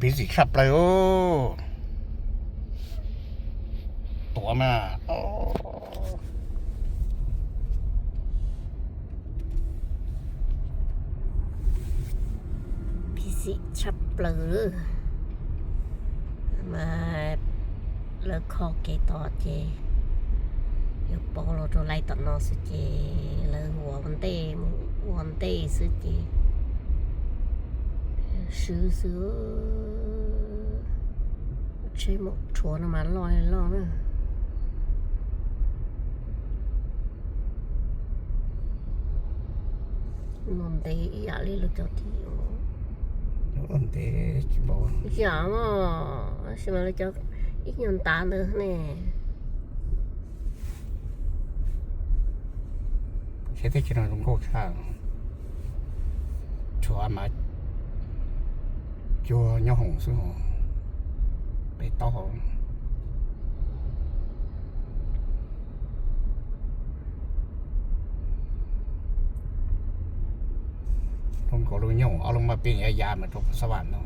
Busy tshaj plaws. Tuav mas. Busy tshaj plaws. Mas lawv kho kev tod ces yuav pov los rau laij tom no xwb ces lawv ua ntej mus ua ntej xwb ces swb xwb. Tsheb mus rhuav no mas loj loj na. No ntev ib yam li lawv cov tim. Ntev tsis npaum. Ib yam os, tab sis mas lawv cov ib nyuag ntav ntawd ne. Tsheb teb chaws no zoo nkauj tshaj. Rhuav mas cuag nyob hoom xwb os. Pem taub hau. Lub nkaus lub nyoog ob lub maj peb yav mas rau Phuv Xab Vam no.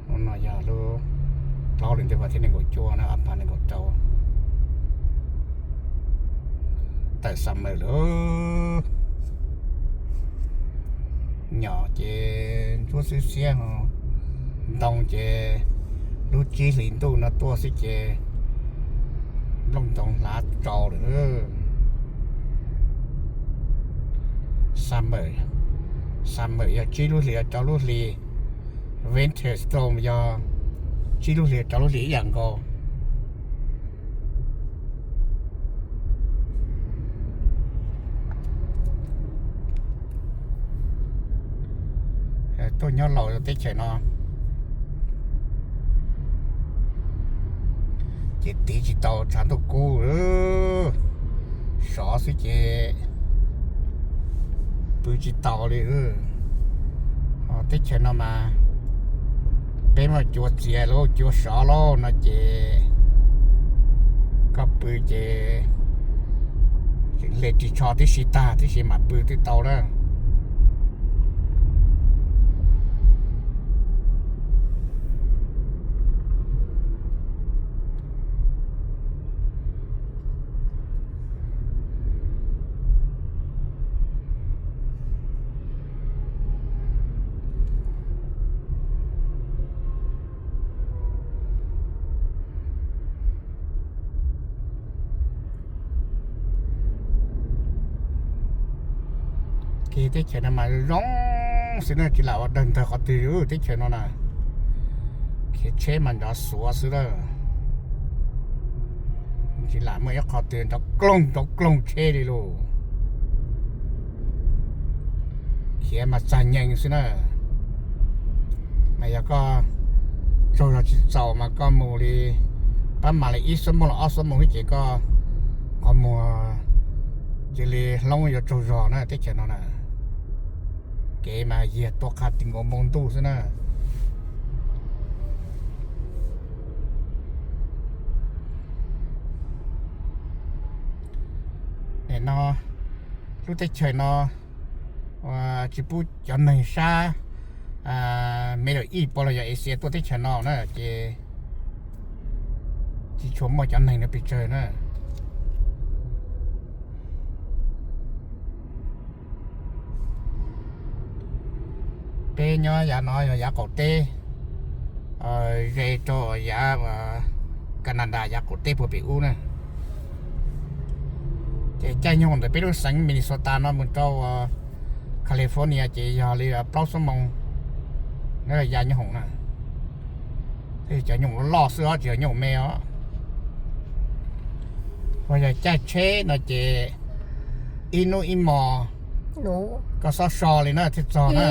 Hnub no yog lub plaub hlis ntuj vas thib nees nkaum cuaj na, ob phav nees nkaum rau. Tawm summer lawm. Nyom ces ntsuab xiab xiab ho, ntoo ces lub tsib hlis ntuj no tuaj xwb ces nplooj ntoo hlav tsau lawm. Summer, summer yog tsib lub hlis rau lub hlis, winter storm yog tsib lub hlis rau lub hlis ib yam nkaus. Tuaj nyob laus teb chaws no ces tiv tsis tau tshav ntuj kub, sov xwb ces pw tsis tau li. Teb chaws no mas peb muaj cua txias lauj, cua sov lauj no ces koj pw ces hle ris tsho tib si tag tib si mam pw twb tau na. Kev teb chaws no mas zoo xwb na, tsis lam ua dawg ntawg qhov twg teb chaws no na. Khiav tsheb mas nrov xuav xwb lawm. Tsis lam muaj ib qho twg nrov kloog nrov kloog tsheb li lauj. Khiav mas txag nyees xwb na. Mas yog koj tsaug zog tsis txaus mas koj mus li pab mam li ib xuab moos los ob xuab moos xwb ces koj qhov muag cia li hloob yuav tsaug zog na teb chaws no na. Kev mas yiag tua qha ti nkaus npoo ntuj xwb na. Nim no lub teb chaws no tsis pub cov neeg sab Middle East los yog Asia tuaj teb chaws no na ces tsis tshua muaj cov neeg no pes tsawg na. Peb nyob yav no yog yav qaum teb, ze rau yav Canada yav qaum teb puag pem ub na. Ces caij nyoog ntawm peb lub xeev Minnesota no mus rau California ces yog li plaub xuab moos ya nyooj hoom na. Cov nyooj loj xwb os, tsis yog nyooj me os. Uas yog caij tsheb no ces ib hnub ib hmos koj xob so li na thiaj txog na.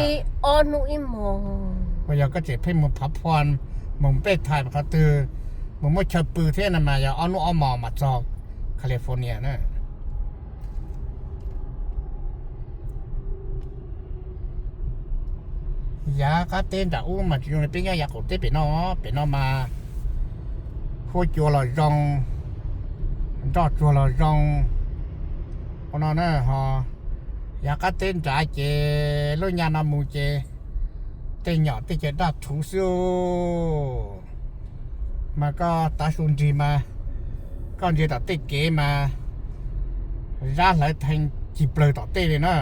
Uas yog koj tseem pheej mus phav phua, mus npej thais qhov twg, mus muab chaw pw thiab no mas yog ob hnub ob hmos mas txog California na. Yav qab teb nram ub mas tsis zoo li peb nyob yav qaum teb pem no. Pem no mas huab cua los zoo, nroj tsuag los zoo. Ua no na ho, yav qab teb nrad ces lub nyab no mus ces tej nyom tej chaw daj rhuv xwb. Mas koj tav su nrig mas koj ntsia tom tej kev mas zab hlawv theej cig plawg tom tej li na.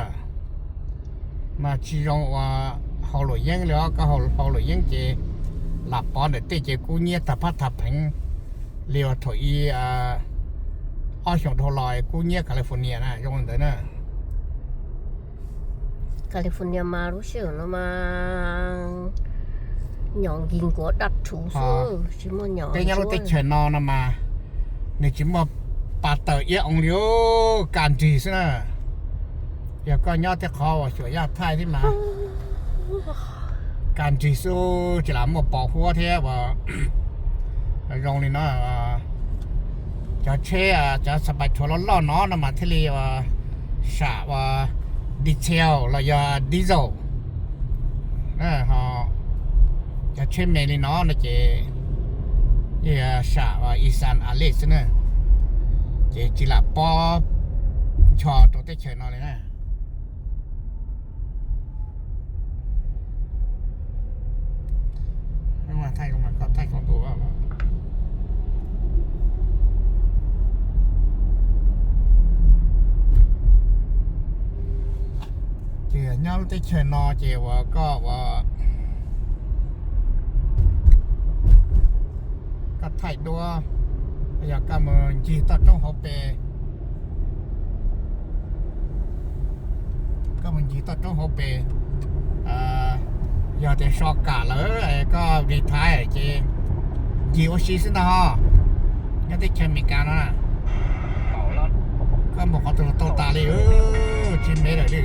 Mas tsis zoo ua hauv luam yeeb li os, koj hauv luam yeeb ces lam pov ntawm tej ces kub nyiab tag phab tag pheev li uas thaum ub ob xyoos dhau los kub nyiab California na, zoo li ntawd na. California mas lub sij hawm no mas nyom nkig nkuav daj rhuv xwb, tsis muaj nyom. Peb nyob lub teb chaws no no mas nws tsis muaj pas tawm iab oo li, kaj nrig xwb na. Yog koj nyob tej qhov uas xyuas yaj thaij thiab mas kaj nrig xwb, tsis lam muaj pos huab thiab uas zoo li no. Cov tsheb, cov xas pais rhuav loj loj no no mas thiaj li uas sam uas diesel los yog diesel. Cov tsheb me li no no ces sam uas isan a li xwb na, ces tsis lam pob ncho rau teb chaws no li na. Ces nyob lub teb chaws no ces uas koj uas koj thaij duab, yog koj mus ncig toj roob hauv pes, koj mus ncig toj roob hauv pes, yog tias so kam lawm koj retire ces ncig ua si xwb ntag ho. Nyob teb chaws Amelikas no koj mus qhov twg los tau tas li, tsis me lawm li.